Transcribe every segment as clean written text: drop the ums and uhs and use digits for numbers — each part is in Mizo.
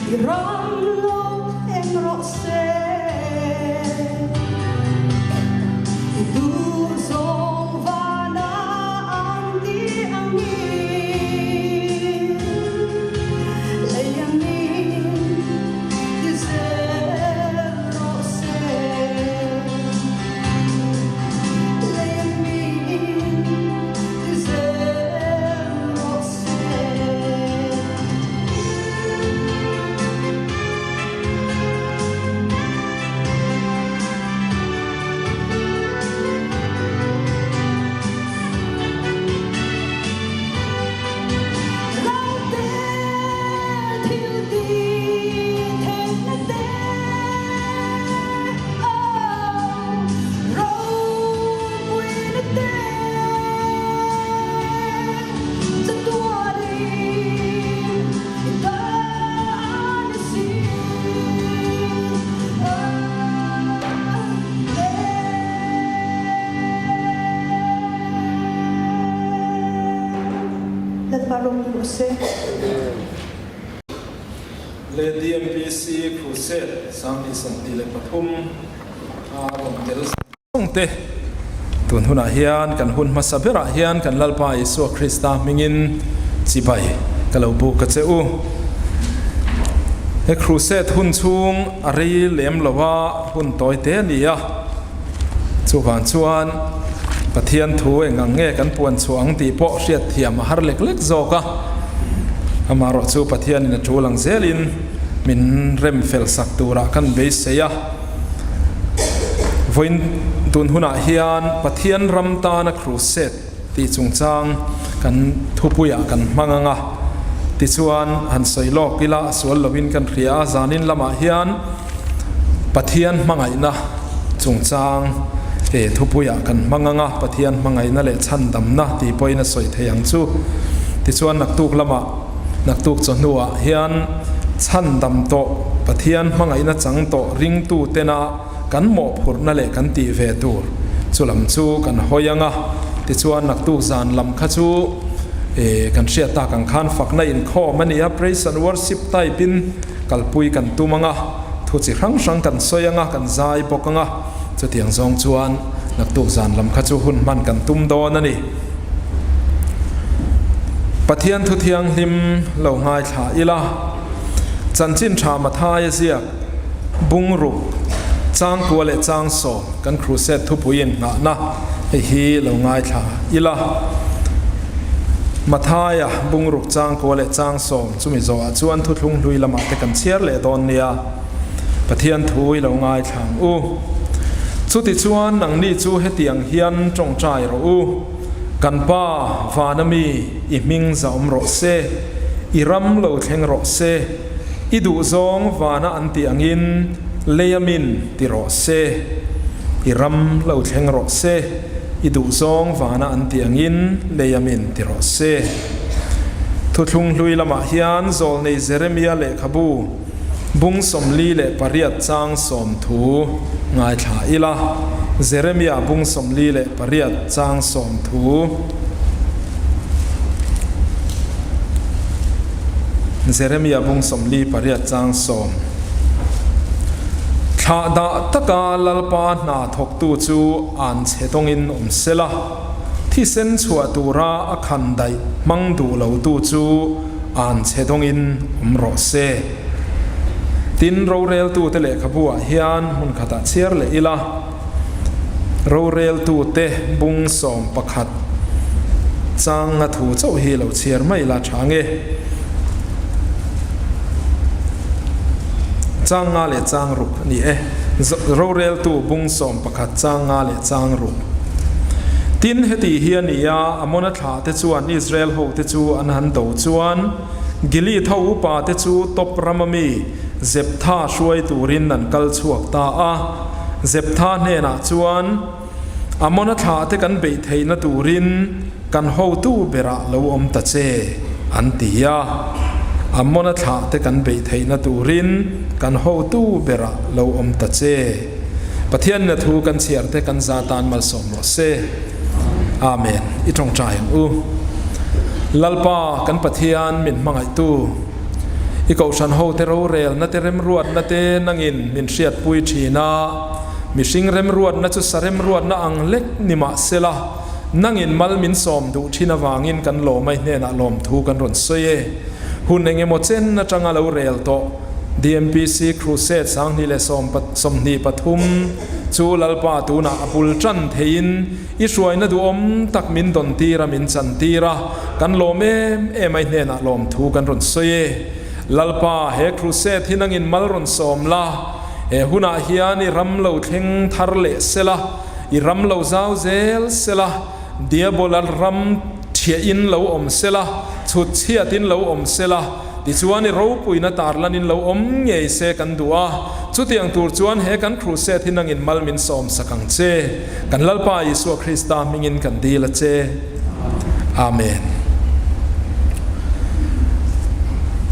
I ram lo thleng rawh se. I duh zawng vana an ti angin, lei angin ti zel rawh se. Lei angin ti zel rawh se. Rate thil ti theihna te oh ropuina te chatuanin i tan a si Lalpa rawng ni rawh se. Le DMPC Crusade 2023 a rawn tel zawng te tun hunah hian kan hun hmasa berah hian kan Lalpa Isua Krista hmingin chibai ka lo buk a che u. He Crusade hun chhung a rei lem lo a, hun tawi te a ni a. Chuvang chuan Pathian thu eng ang nge kan puan chhuah ang tih pawh hriat thiam a har lek lek zawk a. Amaherawh chu Pathianin a tul ang zelin min rem fel sak turah kan beisei a. Vawiin tun hunah hian Pathian ram tana crusade tih chungchang kan thupuiah kan hmang ang a. Tichuan han sawi lawk ila a sual lovin kan hria a, zanin lamah hian Pathian hmangaihna chungchang he thupuiah kan hmang ang a, Pathian hmangaihna leh chhandamna tih pawhin a sawi thei ang chu. Tichuan naktuk lamah, naktuk chawhnuah hian chhandam tawh, Pathian hmangaihna chang tawh ringtu tena kan mawhphurhna leh kan tih ve tur chu lam chu kan hawi ang a. Tichuan naktuk zan lam kha chu kan hriat tak ang khan fakna inkhawm a ni a, praise and worship type in, Kalpui kan tum ang a, thu chi hrang hrang kan sawi ang a, kan zai bawk ang a, chutiang zawng chuan naktuk zan lam kha chu hun hman kan tum dawn a ni. Pathian thu thianghlim lo ngaithla ila, Chanchin tha Mathai a ziak, Bungruk, Changkua leh Changsawm kan crusade thupui inngahna hei hi lo ngaithla ila. Mathaia Bungruk Changkua leh Changsawm Chumi zawhah chuan thuthlung hlui lamah te kan chhiar leh dawn nia, Pathian thu i lo ngaithla ang u. Chutichuan nangni chu hetiang hian tawngtai rawh u, Kan Pa, vana mi, i hming zahawm rawh se, i ram lo thleng rawh se, i duhzawng vana an tih angin leia min ti rawh se, i ram lo thleng rawh se, i duhzawng vana an tih angin leia min ti rawh se. Thuthlung hlui lamah hian Zawlnei Jeremia lehkhabu bung 48 chang sawmthu ngaithla ila. Jeremia bung 48 chang sawmthu. Jeremia bung 48 chang sawm. Thlah dah taka Lalpa hna thawktu chu an chhe tawngin awm sela. Thisen chhuah tura a khan daih hmang duh lotu chu an chhe dawngin awm rawh se. Tin, roreltute lehkhabu-ah hian hmun khatah chhiar leh ila, roreltute bung 11 changa thu chauh hi lo chhiar mai ila tha nge. Chang nga leh chang ruk a ni e. Roreltu bung 11 chang nga leh chang ruk. Tin, heti hi a ni a, Amona thlah te chuan Israel hote chu an han do chuan, Gilead ho upa te chu Top rama mi Zeptha hruai turin an kal chhuak ta a. Zeptha hnenah chuan, Amona thlah te kan beih theihna turin kan hotu berah lo awm ta che, an ti a. Amona thlah te kan beih theihna turin kan hotu berah lo awm ta che. Pathian na thu kan chhiar te kan za tan malsawm rawh se. Amen. I tawngtai ang u. Lalpa kan Pathian min hmangaihtu. I kohhran hote rorelna te remruatna te nangin min hriatpui thin a, mihring remruatna chu sa remruatna ang lek ni mah sela, nangin mal min sawm duh thin avangin kan lawmai hnenah lawmthu kan rawn sawi e. Hun engemaw chen atanga lo rel tawh DMPC Crusade 2023 chu Lalpa tunah a bul tan theiin I hruaina duhawm tak min dawn tir a, min chan tir a, kan lawm em em a, i hnenah lawmthu kan rawn sawi e. Lalpa, he crusade hi nangin mal rawn sawm la, he hunah hian i ram lo thleng thar leh se la, i ram lo zau zel se la, Diabola ram thiahin lo awm se la, chhut chhiatin lo awm se la, Tichuan i ropuina tarlanin lo awm ngei se kan duh a, chutiang tur chuan he kan crusade hi nangin mal min sawmsak ang che. Kan Lalpa Isua Krista hmingin kan dil a che. Amen.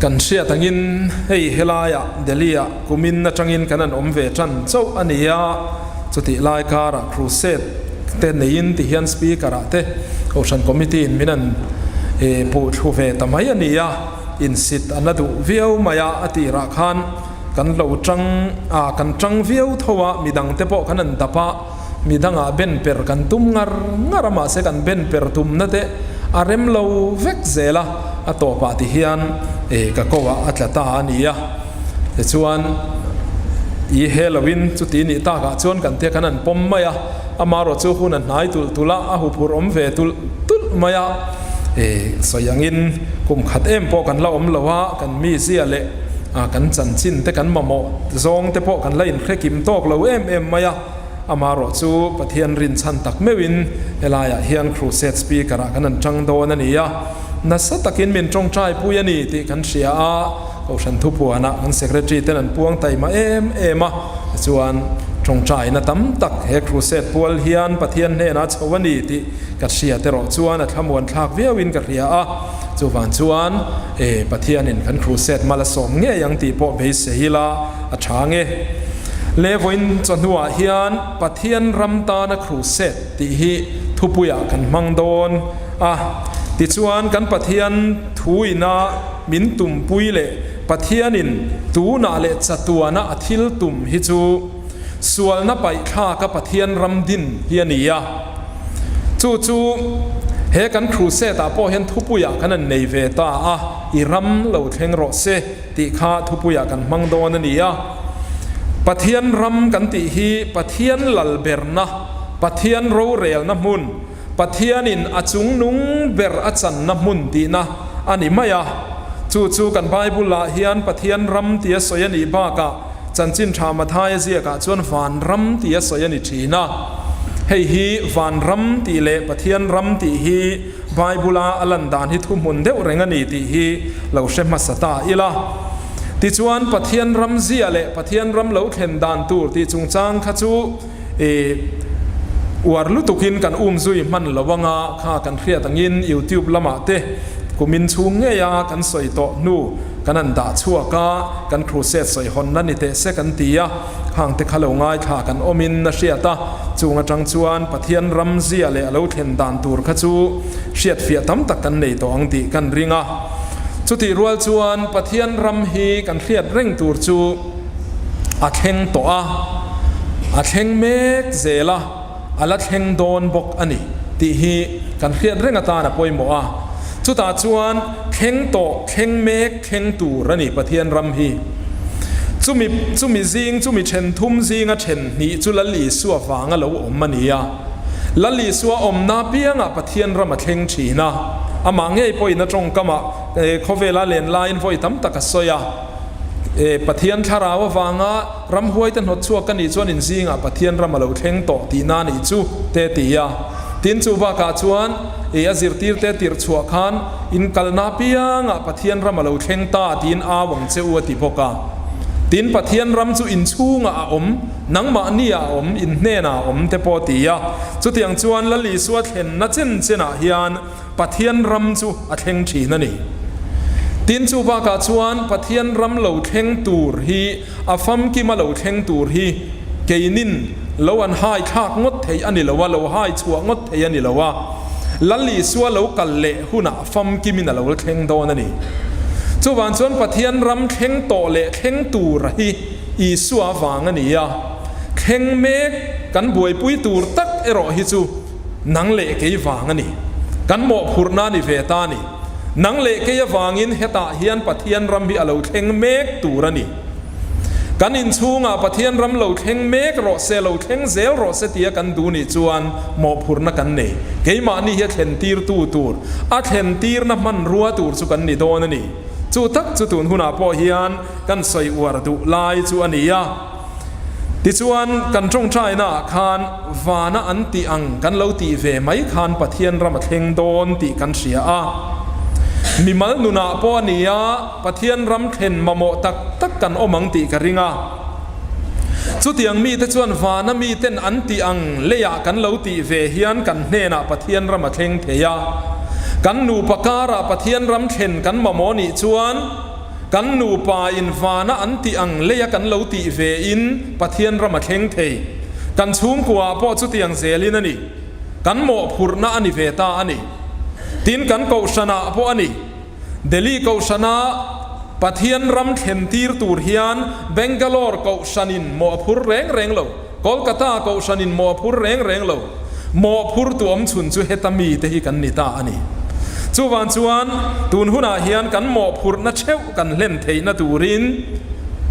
Kan hriat angin hei helaiah Delhi-ah kumin atangin kan an awm ve tan chauh a ni a, chutih lai karah crusade te neiin tihian speaker-ah te Kohhran Committee in min an puh thlu ve ta mai a ni a, insit a na duh viau mai a, a tirah khan kan lo tang a, kan tang viau tho a, midang te pawh kan an dap a, midangah ben per kan tum ngar ngar a, mahse kan ben per tumna te a rem lo vek zel a, a tawpah ti hian ka ko ah a tla ta a ni a, tichuan i he loin chuti nih takah chuan kan te kan an pawm mai a. Amaherawhchu hun a hnai tulh tulh a, a huphurh awm ve tulh tulh mai a. Sawi angin kum khat em pawh kan la awm lo a, kan mizia leh kan chanchin te kan mamawh zawng te pawh kan la inhre kim tawk lo em em mai a. Amaherawhchu Pathian rinchhan tak meuhin helaiah hian Crusade Speaker ah kan han tang dawn a ni a, nasa takin min tawngtai pui a ni tih kan hria a, Kohhran thupuanah kan Secretary ten an puang taima em em a, tichuan tawngtaina tam tak he Crusade pual hian Pathian hnenah chho a ni tih ka hriat erawh chuan a thlamuan thlak viauin ka hria a, chuvang chuan e Pathianin kan Crusade mal a sawm ngei ang tih pawh beisei ila a tha nge. Le vawiin chawhnuah hian Pathian ram tana Crusade tih hi thupuiah kan hmang dawn a, tichuan kan Pathian thuina Min tumpui leh Pathianin tunah leh chatuana a thil tum hi chu sualna paihthlaka Pathian ram din hi a ni a. Chu chu he kan crusade-ah pawh hian thupuiah kan han nei ve ta a, i ram lo thleng rawh se tih kha thupuiah kan hmang dawn a ni a. Pathian ram kan tih hi Pathian lalberna, Pathian rorelna hmun, Pathianin a chungnung ber a channa hmun tihna a ni mai a. Chu chu kan Bible-ah hian Pathian ram tia sawi a nih bakah Chanchin Tha Mathaia ziakah chuan van ram tia sawi a ni thin a. Hei hi van ram tih leh Pathian ram tih hi Bible-a a lan dan hi thuhmun deuh reng a ni tih hi lo hre hmasa ta ila. Tichuan Pathian ram zia leh Pathian ram lo thlen dan tur tih chungchang kha chu I uar lutukin kan um zui hman lo anga kha kan hriat angin YouTube lamah te kumin chhung ngeia kan sawi tawh hnu kan han dah chhuak a, kan crusade sawi hawnna ni teh se kan ti a, hang te kha lo ngaithla kan awmin a hriat a, chung atang chuan Pathian ram zia leh a lo thlen dan tur kha chu hriatfiah tam tak kan nei tawh ang tih kan ring a. Chutih rual chuan Pathian ram hi kan hriat reng tur chu. A thleng tawh a, a thleng mek zel a, a la thleng dawn bawk a ni tih hi kan hriat reng atan a pawimawh a. Chutah chuan thleng tawh, thleng mek, thleng tur a ni Pathian ram hi. Chumi chumi zing, chumi then thum zinga then hnih chu Lal Isua vanga lo awm a ni a. Lal Isua awmna apiangah Pathian ram a thleng thin a, amah ngei pawhin a tawngkamah khawvela len laiin vawi tam tak a sawi a. E, Pathian thlarau avanga ramhuaite hnawt chhuak ka nih chuan in zingah Pathian ram a lo thleng tawh tihna a nih chu, te ti a. Tin, chu bakah chuan e, a zirtirte tirh chhuah khan in kalna apiangah Pathian ram a lo thleng ta tiin au ang che u a ti bawk a. Tin, Pathian ram chu in chhungah a awm, nangmahniah a awm, in hnenah a awm te pawh a ti a. Chutiang chuan Lal Isua thlenna chen chenah hian Pathian ram chu a thleng thin a ni. Tin, chu bakah chuan Pathian ram lo thleng tur hi, a famkima lo thleng tur hi keinin lo an hai thlak ngawt thei a ni lo a, lo hai chhuah ngawt thei a ni lo a, Lal Isua lo kal leh hunah famkimin a lo thleng dawn a ni. Chuvang chuan Pathian ram thleng tawh leh thleng tur hi Isua vang a ni a, thleng mek kan buaipui tur tak erawh hi chu nang leh kei vang a ni. Kan mawhphurhna a ni ve ta a ni. Nang leh kei avangin hetah hian Pathian ram hi a lo thleng mek tur a ni. Kan inchhungah Pathian ram lo thleng mek rawh se, lo thleng zel rawh se tia kan duh nih chuan mawhphurhna kan nei. Keimahni hi a thlentirtu tur, a thlentirna hmanrua tur chu kan ni dawn a ni. Chu tak chu tun hunah pawh hian kan sawi uar duh lai chu a ni a. Tichuan, kan tawngtainaah khan vana an tih ang kan lo tih ve mai khan Pathian ram a thleng dawn tih kan hria a. Mimal nunah pawh a ni a, Pathian ram thlen mamawh tak tak kan awm ang tih ka ring a. Chutiang mite chuan vana miten an tih ang leiah kan lo tih ve hian kan hnenah Pathian ram a thleng thei a. Kan nupa karah Pathian ram thlen kan mamawh nih chuan, Kan nupa in vana an tih ang leia kan lo tih ve in Pathian ram a thleng thei. Kan chhungkua ah pawh chutiang zelin a ni. Kan mawhphurhna a ni ve ta a ni. Tin kan kohhran ah pawh a ni. Delhi kohhran ah Pathian ram thlen tir tur hian Bangalore kohhran in mawh a phur reng reng lo. Kolkata kohhran in mawh a phur reng reng lo. Mawhphur tu awm chhun chu heta mi te hi kan ni ta a ni. Chuvang chuan tun hunah hian kan mawhphurhna theuh kan hlen theihna turin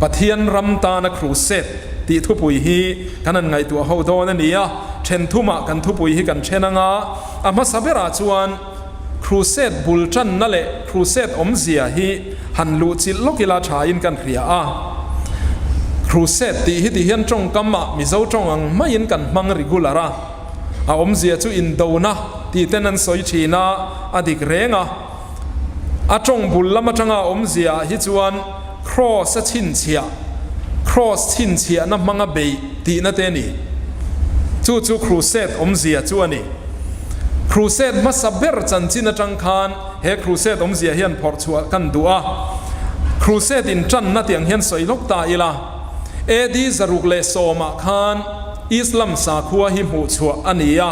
Pathian ram tana crusade tih thupui hi kan han ngaihtuah ho dawn a ni a. Then thumah kan thupui hi kan then anga a hmasa berah chuan crusade bul tanna leh crusade awmzia hi han luh chilh lawk ila thain kan hria a. Crusade tih hi ti hian tawngkam ah Mizo tawng ang maiin kan hmang regular a, a awmzia chu indona tih ten an sawi thin a, a dik reng a. A tawng bul lam atanga a awmzia ah hi chuan cross a chhinchhiah, cross chhinchhiahna hmanga beih tihna te a ni. Chu chu crusade awmzia chu a ni. Crusade hmasa ber chanchin atang khan He crusade awmzia hian phawrh chhuah kan duh a, crusade in tanna tiang hian sawi lawk ta ila, AD 110 ah khan Islam sakhua hi hmuh chhuah a ni a,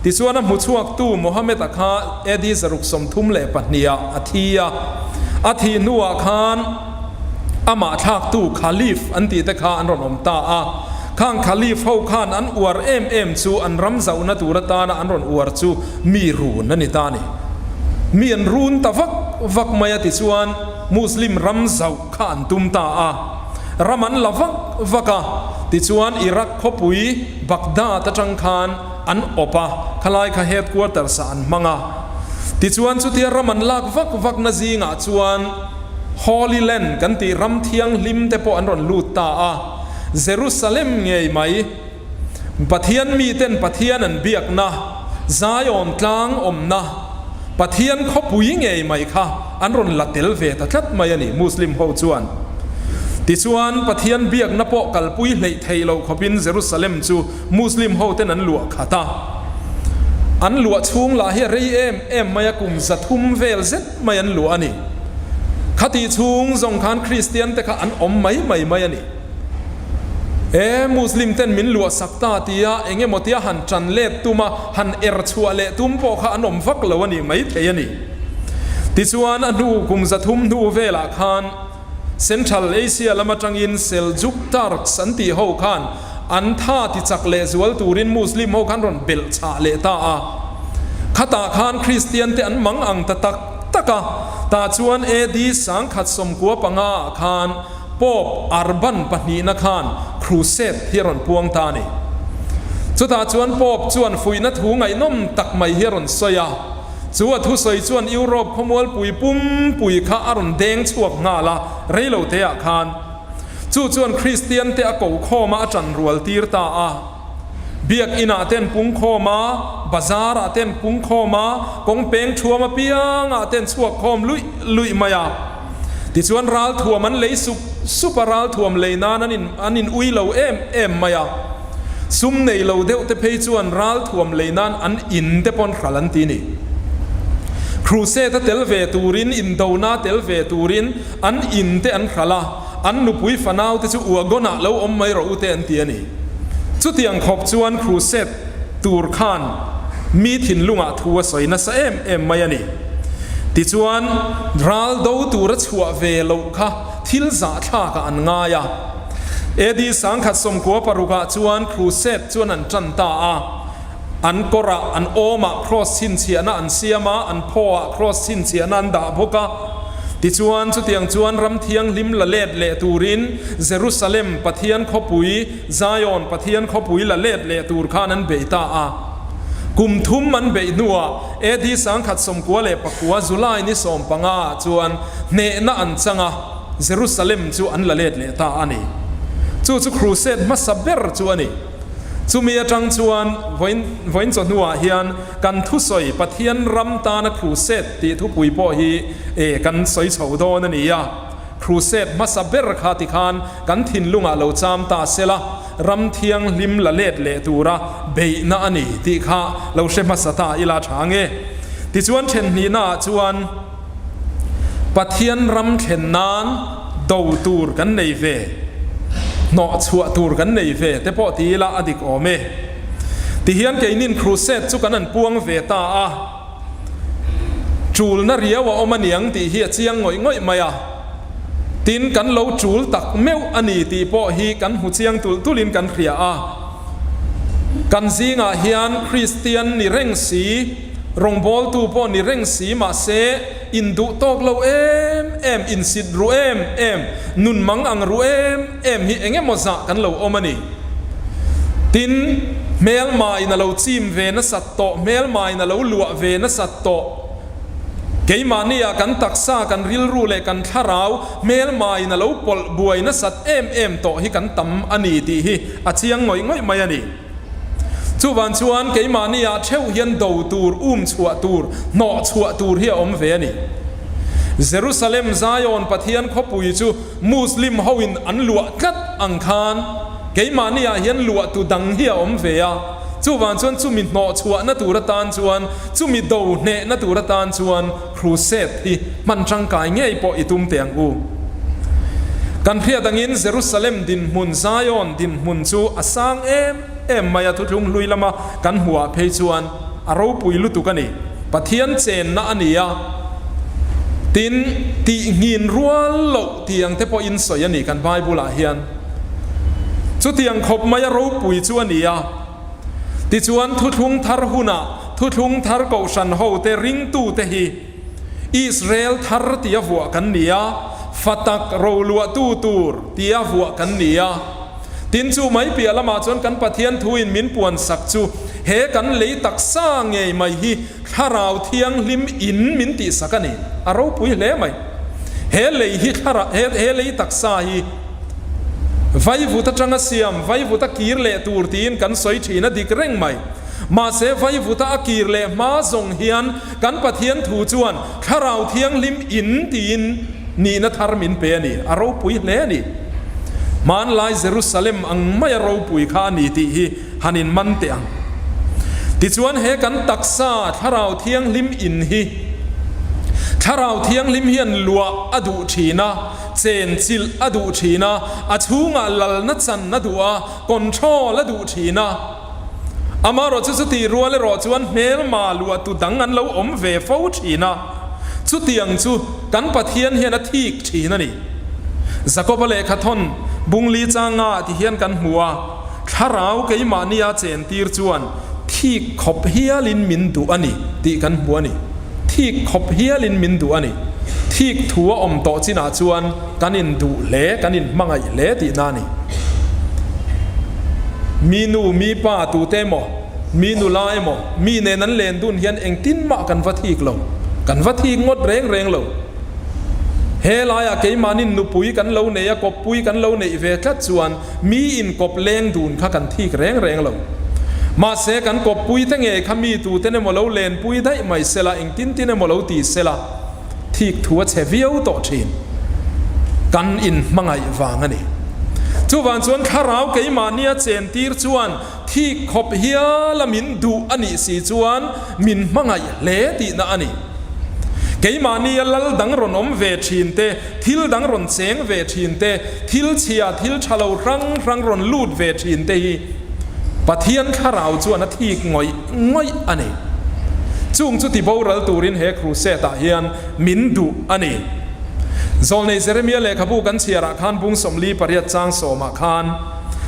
tichuan a hmuchhuaktu Mohammed-a kha AD 632 ah a thi a, a thih hnuah khan amah thlaktu Khalif an tih te kha an rawn awm ta a, khang Khalif ho khan an uar em em chu an ram zauhna tur atana an rawn uar chu mi run a ni ta a ni. Mi an run ta vak vak mai a tichuan Muslim ram zauh kha an tum ta a, ram an la vak vak a, tichuan Iraq khawpui Baghdad atang khan an awp a, khalai kha headquarters ah an hmang a. Tichuan chutia ram an lak vak vak na zingah chuan Holy Land kan tih ram thianghlim te pawh an rawn lut ta a, Jerusalem ngei mai, Pathian miten Pathian an biakna, Zion tlang awmna, Pathian khawpui ngei mai kha an rawn la tel ve ta tlat mai a ni, Muslim ho chuan. Tichuan, Pathian biakna pawh kalpui hleih theih loh khawpin Jerusalem chu Muslim ho ten an luah khat a. An luah chhung lah hi a rei em em mai a, kum 300 vel zet mai an luah a ni. Khatih chhung zawng khan Kristian te kha an awm mai mai mai a ni. E Muslim ten min luah sak ta tia eng emaw tia han tan let tum a, han er chhuah leh tum pawh kha an awm vak lo a nih mai thei a ni. Tichuan a hnu kum 300 hnu velah khan Central Asia lam atangin Seljuk Turks an tih ho khan an tha ti chak leh zual turin Muslim ho khan rawn belh chah leh ta a. Khatah khan Kristian te an mang ang ta tak tak a, tah chuan AD 1095 ah khan Pope Urban pahnihna khan Crusade hi a rawn puang ta a ni. Chutah chuan Pope chuan fuihna thu ngaihnawm tak mai hi a rawn sawi a. Chu a thusawi chuan Europe khawmualpui pumpui kha a rawn deng chhuak nghal a, reilo teah khan. Chu chuan Kristiante a ko khawm a, a ṭan rual tir ta a. Biak inah ten pung khawm a, bazar ah ten pung khawm a, kawng peng thuam apiang ah ten chhuak khawm luih luih mai a. Tichuan ralthuam an lei sup sup a, ralthuam lei nan an in an in ui lo em em mai a. Sum nei lo deuh te phei chuan ralthuam lei nan an in te pawn hral an ti ni. Crusade a tel ve turin, indona tel ve turin an in te an hral a, an nupui fanau te chu wagon ah lo awm mai rawh u te an ti a ni. Chutiang khawp chuan crusade tur khan mi thinlungah thu a sawi nasa em em mai a ni. Tichuan, ral do tura chhuah ve loh kha thil zahthlakah an ngai a. AD 1916 ah chuan Crusade chuan an tan ta a. An kawrah, an awmah cross chhinchhiahna an siam a, an phawah cross chhinchhiahna an dah bawk a. Tichuan, chutiang chuan ram thianghlim la let leh turin Jerusalem Pathian khawpui, Zion Pathian khawpui la let leh tur khan an bei ta a. Kum thum an beih hnuah AD 1999 July ni 15 ah chuan hnehna an chang a, Jerusalem chu an la let leh ta a ni. Chu chu Crusade hmasa ber chu a ni. Chumi atang chuan vawiin vawiin chawhnuah hian kan thusawi Pathian ram tana Crusade tih thupui pawh hi e kan sawi chho dawn a ni a. Crusade hmasa ber kha tikhan kan thinlungah lo cham ta sela, ram thianghlim la let leh tura beihna a ni tih kha lo hre hmasa ta ila tha nge. Tichuan thenhnihnaah chuan Pathian ram thlen nan do tur kan nei ve, hnawh chhuah tur kan nei ve te pawh ti ila a dik awm e. Tihian keinin Crusade chu kan an puang ve ta a, Chulna riau a awm aniang tih hi a chiang ngawih ngawih mai a, tin kan lo chul tak meuh a ni tih pawh hi kan hmu chiang tulh tulhin kan hria a. Kan zingah hian Kristian ni reng si, rawngbawltu pawh ni reng si mahse induh tawk lo em em, insit ru em em, nun mang ang ru em em hi eng emaw zah kan lo awm a ni. Tin, hmelmain a lo chim ve nasat tawh, hmelmain a lo luah ve nasat tawh. Keimahnia kan taksa, kan rilru leh kan thlarau hmelmain a lo pawlh buai nasat em em tawh hi kan tam a ni tih hi a chiang ngawih ngawih mai a ni. Chuvang chuan keimahnia theuh hian do tur, um chhuah tur, hnawh chhuah tur hi a awm ve a ni. Jerusalem Zion Pathian khawpui chu Muslim hoin an luah tlat ang khan keimahniah hian luahtu dang hi a awm ve a. Chuvang chuan chumi hnawh chhuahna tur atan chuan, chumi do hnehna tur atan chuan Crusade hi hman tangkai ngei pawh i tum teh ang u. Kan hriat angin Jerusalem dinhmun, Zion dinhmun chu a sang em em mai a, thuthlung hlui lama kan hmuhah phei chuan a ropui lutuk a ni. Pathian chenna a ni a, tin tih nghin rual loh tiang te pawhin sawi a ni kan Bible-ah hian. Chutiang khawp maia ropui chu a ni a. Tichuan thuthlung thar hunah thuthlung thar kohhran hote ringtute hi Israel thar tia vuah kan ni a, fa tak roluahtu tur tia vuah kan ni a. Tin chu mai piah lamah chuan kan Pathian thuin min puansak chu he kan lei taksa ngei mai hi Thlarau Thianghlim in min tihsak a ni. A ropui hle mai. He lei hi thlarau, he he lei taksa hi vaivut atanga siam, vaivut a kir leh tur tiin kan sawi thin a dik reng mai. Mahse vaivuta a kir leh hma zawng hian kan Pathian thu chuan Thlarau Thianghlim in tiin nihna thar min pe a ni. A ropui hle a ni. Hmanlai Jerusalem ang maia ropui kha a ni tih hi han in man teh ang. Tichuan he kan taksa Thlarau Thianghlim in hi Thlarau Thianghlim hian luah a duh thin a, chen chilh a duh thin a, a chhungah lalna chan a duh a, control a duh thin a. Amaherawh chu chutih rual erawh chuan hmelma luahtu dang an lo awm ve fo thin a, chutiang chu kan Pathian hian a thik thin a ni. Jakoba lehkhathawn bungli changa ti hian kan hmu a. Thlarau keimahnia chentir chuan thik khawp hialin min duh a ni tih kan hmu a ni. Thik khawp hialin min duh a ni. Thik thu a awm tawh chinah chuan kan induh hle, kan inhmangaih hle tihna a ni. Mi nu, mi pa tute emaw, mi nula emaw, mi nen an len dun hian engtin mah kan va thik lo. Kan va thik ngawt reng reng lo. He laiah keimahnin nupui kan lo nei a, kawppui kan lo neih ve tlat chuan Mi in kawp leng dun kha kan thik reng reng lo. Mahse kan kawppui te ngei kha mi tuten emaw lo lenpui daih mai sela, engtin tin emaw lo ti sela, thik thu a chhe viau tawh thin. Kan in hmangaih vang a ni. Chuvang chuan thlarau keimahnia chentir chuan thik khawp hiala min duh a nih si chuan min hmangaih hle tihna a ni. Keimahnia lal dang rawn awm ve thin te, Thil dang rawn cheng ve thin te, thil chhia, thil tha lo hrang hrang rawn lut ve thin te hi Pathian thlarau chuan a thik ngawih ngawih a ni. Chung chu tiboral turin he crusade-ah hian min duh a ni. Zawlnei Jeremia lehkhabu kan chhiarah khan bung 48 chang sawmah khan,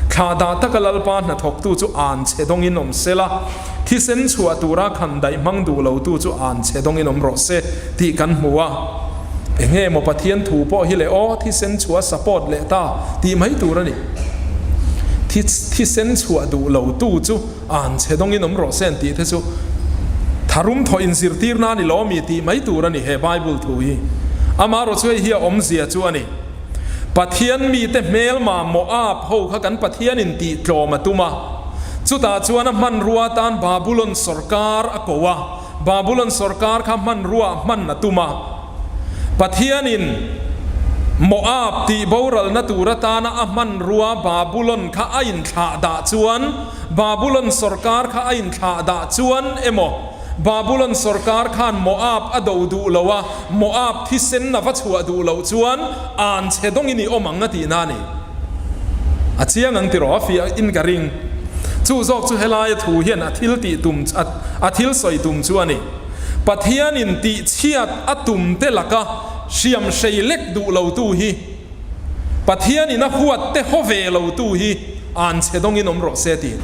Thla dah taka Lalpa hnathawktu chu an chhe dawngin awm se la, thisen chhuah tura khan daih hmang duh lotu chu an chhe dawngin awm rawh se tih kan hmu a. Enge maw Pathian thu pawh hi le aw, thisen chhuah support leh ta tih mai tur a ni. Thisen chhuah duh lotu chu an chhe dawngin awm rawh se an tih te chu tharum thawh inzirtir na a ni lo ami tih mai tur a ni he Bible thu hi. Amaherawh chu hei hi a awmzia chu a ni. Pathian mite hmelma Moab ho kha kan Pathianin tih tlawm a tum a, chutah chuan a hmanrua atan Babulon sawrkar a ko a, Babulon sawrkar kha hmanrua hman a tum a. Pathianin Moab tih boralna tur atana a hmanrua Babulon kha a inthlah dah chuan, Babulon sawrkar kha a inthlah dah chuan emaw, Babulon sawrkar khan Moab a do duh lo a, Moab thisen a va chhuah duh loh chuan an chhe dawngin i awm ang a tihna a ni. A chiang ang tiraw a fiah in ka ring. Chu zawk chu helaia thu hian a thil tih tum a thil sawi tum chu a ni. Pathianin tih chhiat a tum te laka hriam hrei lek duh lo tu hi Pathianin a huat te haw ve lo tu hi an chhe dawngin awm rawh se tih.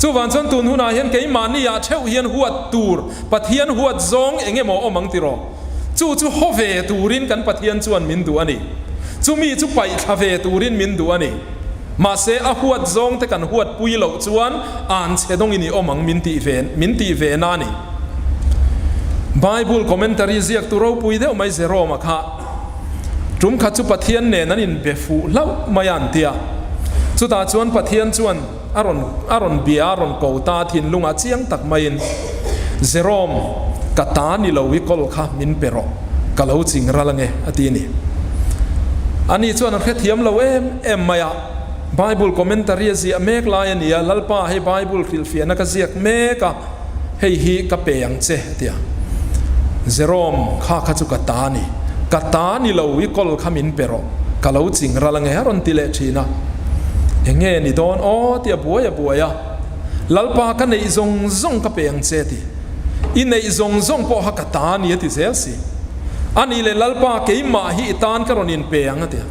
Chuvang chuan tun hunah hian keimahni ah theuh hian huat tur Pathian huat zawng eng emaw awm ang tiraw? Chu chu haw ve turin kan Pathian chuan min duh a ni. Chumi chu paih thla ve turin min duh a ni. Mahse a huat zawng te kan huat pui loh chuan an chhe dawngin i awm ang min tih ve min tih ve na a ni. Bible commentary ziaktu ropui deuh mai Jerome-a kha tum khat chu Pathian nen an inbe fuh hlauh mai a an ti a. Chutah chuan Pathian chuan a rawn a rawn bia a rawn ko ta thinlungah chiang tak maiin Jerome ka ta ni lo i kawl kha min pe rawh ka lo ching ral ange a ti a ni. Ani chuan a hrethiam lo em em mai a, Bible commentary a ziah mek lai a ni a, Lalpa hei Bible hrilhfiahna ka ziak mek a, hei hi ka pe ang che a ti a. Jerome kha kha chu ka ta ni, ka ta ni lo i kawl kha min pe rawh, ka lo ching ral ange a rawn ti leh thin a. Enge ni dawn aw ti a buai a buai a, Lalpa ka neih zawng zawng ka pe ang che a ti. I neih zawng zawng pawh kha ka ta ni a ti zel si. A nih leh Lalpa keimah hi i tan ka rawn in pe ang a ti a,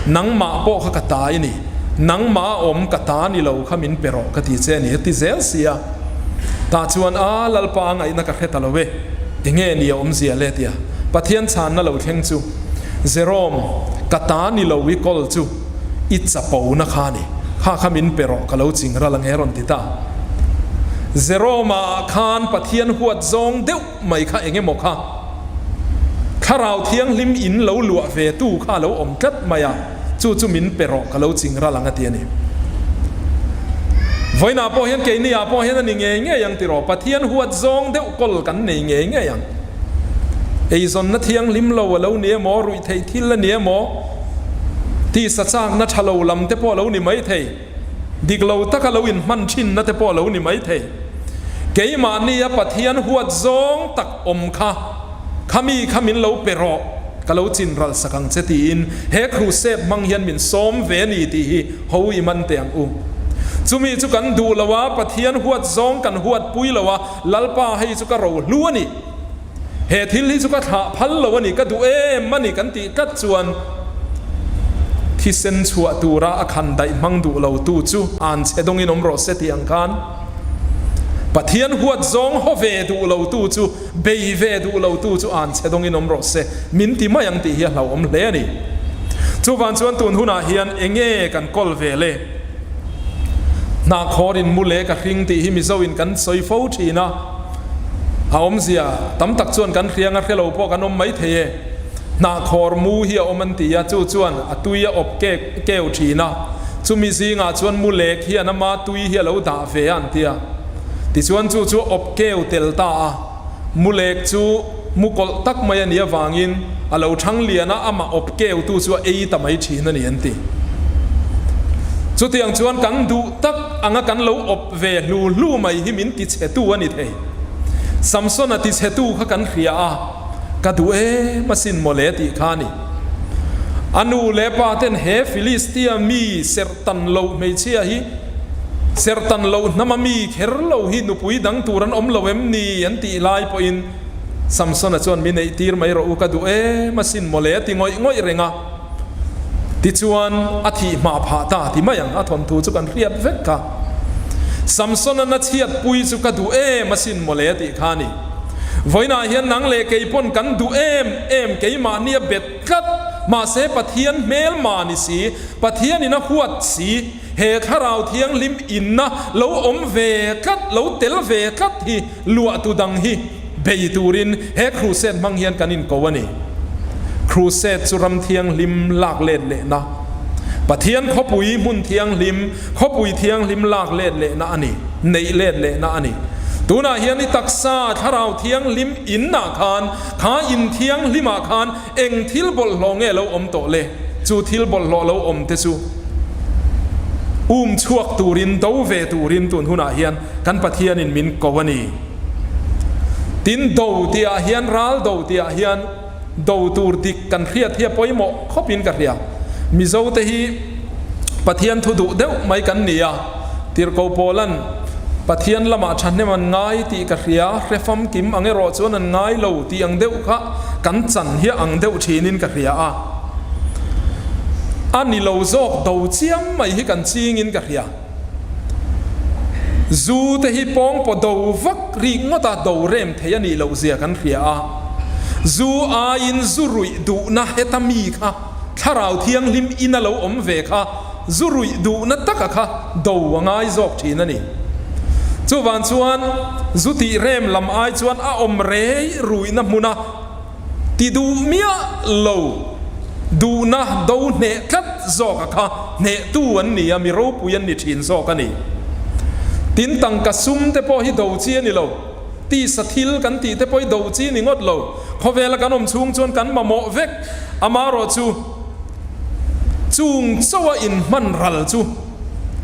nangmah pawh kha ka ta i ni, nangmah a awm ka ta ni lo kha min pe rawh ka ti che a ni a ti zel si a. Tah chuan a Lalpa a ngaihna ka hre ta lo e, enge ni a awmzia le tia Pathian chhanna lo thleng chu Jerome ka ta ni lo i kawl chu i chapo na kha ni, kha kha min pe rawh ka lo ching ral ange rawn ti ta. Jerome ah khan Pathian huat zawng deuh mai kha eng emaw kha Thlarau Thianghlim in lo luah ve tu kha a lo awm tlat mai a, chu chu min pe rawh ka lo ching ral ang a ti a ni. Vawiinah pawh hian keini ah pawh hian a ni ngei ngei ang tiraw, Pathian huat zawng deuh kawl kan nei ngei ngei ang. Eizawnna thianghlim lo a lo ni emaw, ruihtheih thil a ni emaw, tisa chakna tha lo lam te pawh a lo ni mai thei. Dik lo taka lo inhman thinna te pawh a lo ni mai thei. Keimahnia Pathian huat zawng tak awm kha, khami kha min lo pe rawh, ka lo chin ral sak ang che tiin he crusade hmang hian min sawm ve a ni tih hi ho i man teh ang u. Chumi chu kan duh lo a, Pathian huat zawng kan huat pui lo a, Lalpa hei chu ka ro hlu a ni. He thil hi chu ka thlah phal lo a ni, ka duh em a ni kan tih tlat chuan thisen chhuah tura a khan daih hmang duh lo tu chu an chhe dawngin awm rawh se tih ang khan Pathian huat zawng haw ve duh lo tu chu, bei ve duh lo tu chu an chhe dawngin awm rawh se min ti mai ang tih hi a hlauhawm hle a ni. Chuvang chuan tun hunah hian enge kan kawl ve le? Hnahkhawr in mu leh ka hring tih hi Mizo in kan sawi fo thin a. A awmzia tam tak chuan kan hriang a hre lo pawh kan awm mai thei e. Hnahkhawr mu hi a awm an ti a, chu chuan a tui a awp kek keu thin a, chumi zingah chuan mu lek hian ama tui hi a lo dah ve a an ti a. Tichuan chu chu a awp keu tel ta a, mu lek chu mu kawlh tak mai a nih avangin a lo thang lian a, amah awp keutu chu a ei ta mai thin a ni an ti. Chutiang chuan kan duh tak anga kan lo awp ve hlu hlu mai hi min tichhetu a ni thei. Samsona tichhetu kha kan hria a, ka duh em asin mawle tih kha a ni. A nu leh pa ten he Filistia mi serh tan loh hmeichhia hi. Serhtan loh hnama mi kher lo hi nupui dang tur an awm lo em ni? an tih lai pawhin Samsona chuan mi neih tir mai rawh u ka duh em asin mawle a ti ngawih ngawih reng a. Tichuan a thih hmah phah ta ti mai ang a thawnthu chu kan hriat vek kha. Samsona na chhiatpui chu ka duh em asin mawle a tih kha a ni. Vawiinah hian nang leh kei pawn kan duh em em keimahni a bet tlat mahse Pathian hmelma ni si, Pathianin a huat si, he Thlarau Thianghlim inna lo awm ve tlat, lo tel ve tlat hi luahtu dang hi bei turin he crusade hmang hian kan inko a ni. Crusade chu ram thianghlim lak let lehna, Pathian khawpui hmun thianghlim, khawpui thianghlim lak let lehna a ni, neih let lehna a ni. Tunah hian i taksa Thlarau Thianghlim innah khan, kha in thianghlimah khan Eng thil bawlhhlawh nge lo awm tawh le? Chu thil bawlhhlawh lo awm te chu um chhuak turin, do ve turin tun hunah hian kan Pathianin min ko a ni. Tin, do tihah hian, ral do tihah hian do tur dik kan hriat hi a pawimawh khawpin ka hria. Mizote hi Pathian thu duh deuh mai kan ni a, Tirhkoh Pawla'n Pathian lamah thahnem an ngai tih ka hria, hre famkim ang erawh chuan an ngai lo tih ang deuh kha kan chan hi a ang deuh thinin ka hria a. A ni lo zawk do chiam mai hi kan chingin ka hria. Zu te hi pawngpaw do vak rik ngawta do rem thei a nih loh zia kan hria a. Zu aiin zu ruih duhna heta mi kha Thlarau Thianghlim in a lo awm ve kha Zu ruih duhna taka kha do a ngai zawk thin a ni. Chuvang chuan zu tih rem lam ai chuan a awm rei ruihna hmuna ti duh miah lo duhna do hneh tlat zawka kha hnehtu an ni a, mi ropui an ni thin zawk a ni. Tin, tangka sum te pawh hi do chi a ni lo. Tisa thil kan tih te pawh hi do chi ni ngawt lo. Khawvela kan awm chhung chuan kan mamawh vek. Amaherawhchu. Chung chauha inhman ral chu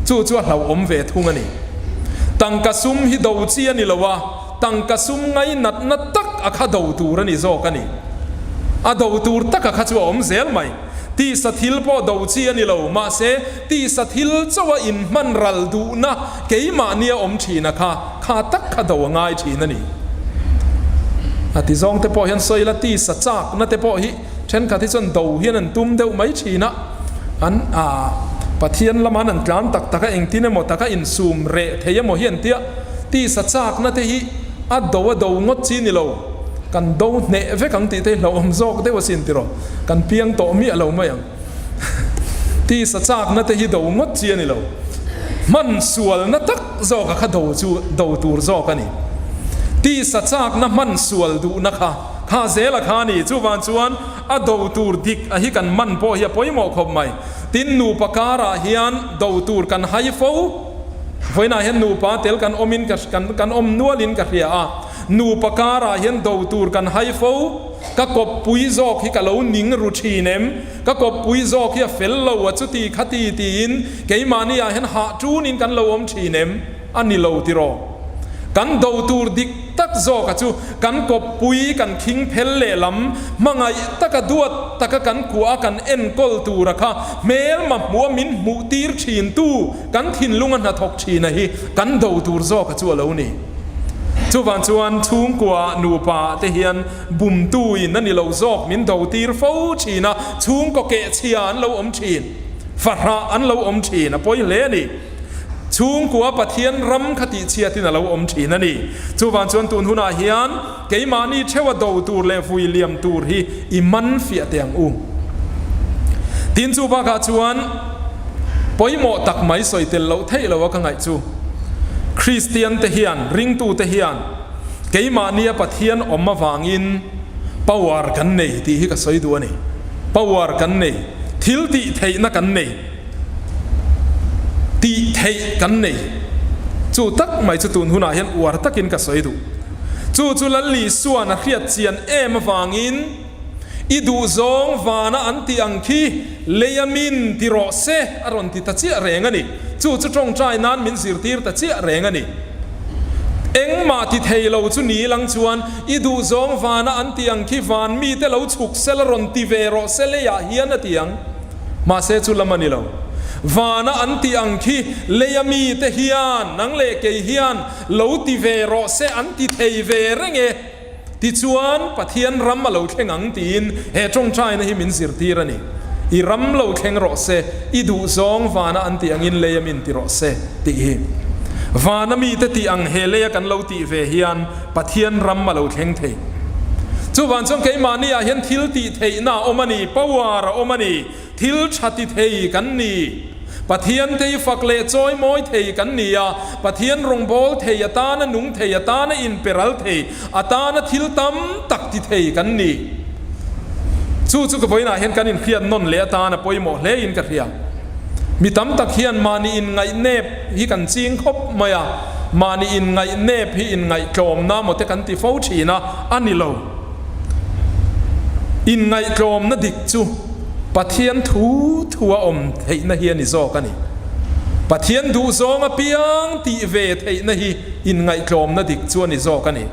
chu chu a hlauhawm ve thung a ni. Tangka sum hi do chi a ni lo a, tangka sum ngainatna tak a kha do tur a ni zawk a ni. A do tur taka kha chu a awm zel mai. Tisa thil pawh do chi a ni lo, mahse tisa thil chauha inhman ral duhna keimahnia awm thin a kha, kha tak kha do a ngai thin a ni. A ti zawng te pawh hian sawi la tisa chakna te pawh hi Thenkhat hi chuan do hian an tum deuh mai thin a, an ah Pathian lama an an tlan tak tak a, engtin emaw taka insum reh thei emaw hi an tia, tisa chakna te hi a do a do ngawt chi ni lo, kan do hneh vek ang tih te hi hlauhawm zawk deuh asin tiraw, kan piang tawh miah lo mai ang. Tisa chakna te hi do ngawt chi a ni lo, hman sualna tak zawka kha do chu do tur zawk a ni. Tisa chakna hman sual duhna kha. Kha zela kha a ni. Chuvang chuan a do tur dik a hi kan man pawh hi a pawimawh khawp mai. Tin, nupa karah hian do tur kan hai fo. Vawiinah hian nupa tel kan awmin ka kan awm nualin ka hria a. Nupa karah hian do tur kan hai fo. Ka kawppui zawk hi ka lo ning ru thin em? Ka kawppui zawk hi a fel lo a chuti khati tiin keimahni ah hian hah tunin kan lo awm thin em? A ni lo tiraw? Kan do tur dik tak zawka chu kan kawppui kan khing phel lehlam hmangaih taka duat taka kan kuah a kan enkawl tura kha hmelma hmuh a min hmuh tir thin tu kan thinlunga hnathawk thina hi kan do tur zawka chu a lo ni. Chuvang chuan chhungkua nupa te hian bumtu in a ni lo zawk min do tir fo thin a, chhungkaw kehchhia an lo awm thin, fahrah an lo awm thin a pawi hle a ni. Chhungkua Pathian ram kha tihchhiatin a lo awm thin a ni. Chuvang chuan tun hunah hian keimahni theuha do tur leh vui liam tur hi i man fiah teh ang u. Tin chu bakah chuan pawimawh tak mai sawi tel loh theih loha ka ngaih chu Kristian te hian, ringtu te hian keimahnia Pathian awm avangin power kan nei tih hi ka sawi duh a ni. Power kan nei, thil tih theihna kan nei. Tih theih kan nei. Chu tak mai chu tun hunah hian uar takin ka sawi duh. Chu chu Lalli Suan a hriat chian em avangin i duhzawng vana an tih ang khi leia min ti rawh se a rawn ti ta chiah reng a ni. Chu chu tawngtai nan min zirtir ta chiah reng a ni. Engmah ti thei lo chu ni lang chuan i duhzawng vana an tih ang khi van mite lo chhuk sela rawn ti ve rawh se leiah hian a ti ang. Mahse chu lam a ni lo. Vana an tih ang khi leia mite hian, nang leh kei hian lo ti ve rawh se an ti thei ve reng e. Tichuan, Pathian ram a lo thleng ang tiin he tawngtaina hi min zirtir a ni. I ram lo thleng rawh se, i duhzawng vana an tih angin leia min ti rawh se tih hi. Vana mite tih ang he leia kan lo tih ve hian Pathian ram a lo thleng thei. Chuvang chuan keimahni ah hian thil tih theihna a awm a ni, power a awm a ni, thil tha ti thei kan ni. Pathian te i fak leh chawi mawi thei kan ni a, Pathian rawngbâwl thei atâna nung thei atâna inperal thei atâna thil tam tak ti thei kan ni. Chu chu ka vawiinah hian kan inhriat nawn leh atâna pawimawh hlein ka hria. Mi tam tak hian mahni inngaihnep hi kan ching khawp mai a, mahni inngaihnep hi inngaihtlawmna maw te kan ti fo thin a, a ni lo. Inngaihtlawmna dik chu Pathian thu thua awm theihna hi a ni zawk a ni. Pathian duhzawng apiang tih ve theihna hi inngaihtlawmna dik chu a ni zawk a ni.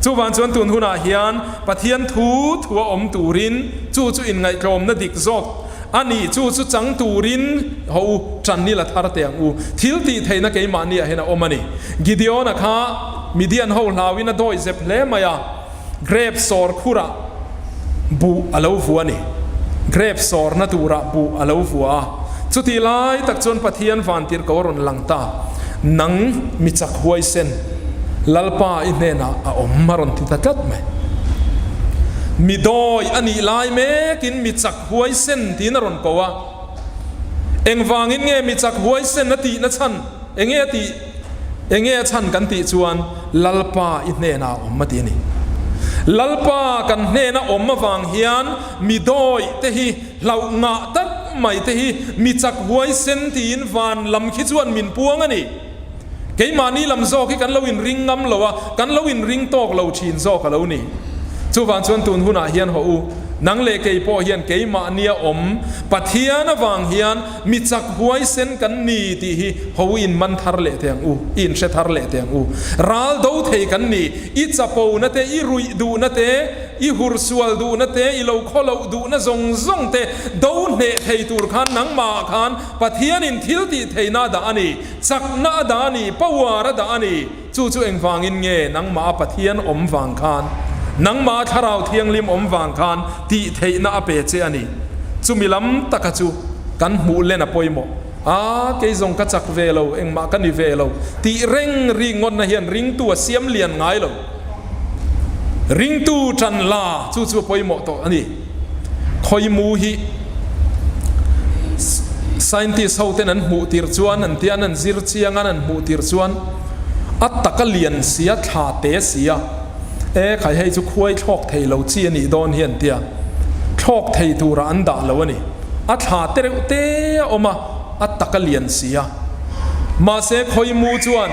Chuvang chuan tun hunah hian Pathian thu thua awm turin chu chu inngaihtlawmna dik zawk a ni. Chu chu chang turin haw u, ṭan i la thar teh ang u. Thil tih theihna keimahniah hian a awm a ni. Gideon-a kha Midian ho hlauin a dawi zep hle mai a. Grape sawr khurah buh a lo vua a ni. Grape sawrna turah buh a lo vua a. Chutih lai tak chuan Pathian vantirhko a rawn lang ta. Nang mi chak huaisen, Lalpa i hnenah a awm a rawn ti ta tlat mai. Mi dawi a nih lai mekin mi chak huaisen tiin a rawn ko a. Engvangin nge mi chak huaisen a tihna chhan? Enge a tih? Enge a chhan kan tih chuan Lalpa i hnenah a awm a ti a ni. Lalpa kan hnena awm avang hian mi dawih te hi hlauh ngah tak mai te hi mi chak huaisen tiin van lam khi chuan min puang a ni. Keimahni lam zawk hi kan lo inring ngam lo a, kan lo inring tawk lo thin zawk a lo ni. Chuvang chuan tun hunah hian haw u, nang leh kei pawh hian keimahnia awm Pathian avang hian Mi chak huaisen kan ni tih hi ho in man thar leh teh ang u, i inhre thar leh teh ang u. Ral do thei kan ni, i chapona te, i ruih duhna te, i hursual duhna te, i lo khawloh duhna zawng zawng te do hneh thei tur khan nangmahah khan Pathianin thil tih theihna a dah a ni, chakna a dah a ni, power a dah a ni. Chu chu engvangin nge nangmah a Pathian awm vang khan, nangmah a Thlarau Thianghlim awm vang khan tih theihna a pe che a ni. Chumi lam taka chu kan hmuh len a pawimawh. A, kei zawng ka chak ve lo, engmah ka ni ve lo tih reng ringawtna hian ringtu a siam lian ngai lo. Ringtu tan la chu chu a pawimawh tawh a ni. Khawimu hi scientist ho ten an hmuh tir chuan an tia an an zir chiang a, an an hmuh tir chuan a tak a lian si a, thla te si a, e khai hei chu khuai thlawk thei lo chi a nih dawn hi an tia, thlawk thei turah an dah lo a ni. A thla te reuh te a awm a, a tak a lian si a. Mahse khawimu chuan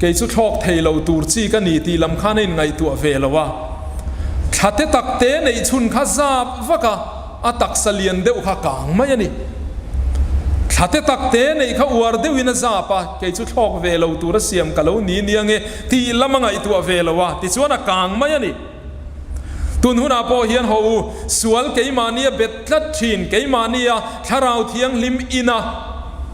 Kei chu thlawk thei lo tur chi ka ni tih lam khan a inngaihtuah ve lo a. Thla te tak te neih chhun kha zap vak a, a taksa lian deuh kha kang mai a ni. Thla te tak te neih kha uar deuhin a zap a, kei chu thlawk ve lo tur a siam ka lo ni nia nge tih lam a ngaihtuah ve lo a, tichuan a kang mai a ni. Tun hunah pawh hian haw u, sual keimahnia bet tlat thin, keimahnia Thlarau Thianghlim ina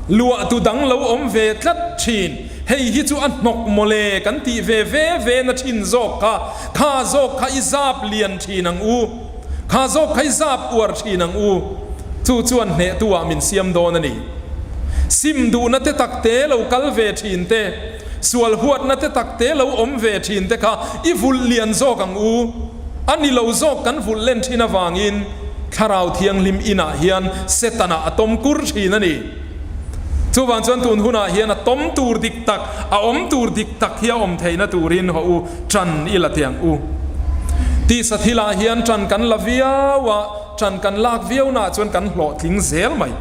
luahtu dang lo awm ve tlat thin, hei hi chu a hnawk mawle kan tih ve ve ve na thin zawk kha, kha zawk kha i zap lian thin ang u, kha zawk kha i zap uar thin ang u, chu chuan hnehtu ah min siam dawn a ni. Sim duhna te tak te lo kal ve thin te. Sual huatna te tak te lo awm ve thin te kha i vulh lian zawk ang u. A ni lo zawk kan vulh len thin avangin Thlarau Thianghlim inah hian Setana a tawm kur thin a ni. Chuvang chuan tun hunah hian a tawm tur dik tak, a awm tur dik tak hi a awm theihna turin haw u, tan i la teh ang u. Tisa thilah hian tan kan la viau a, tan kan lak viau naah chuan kan hlawhtling zel mai.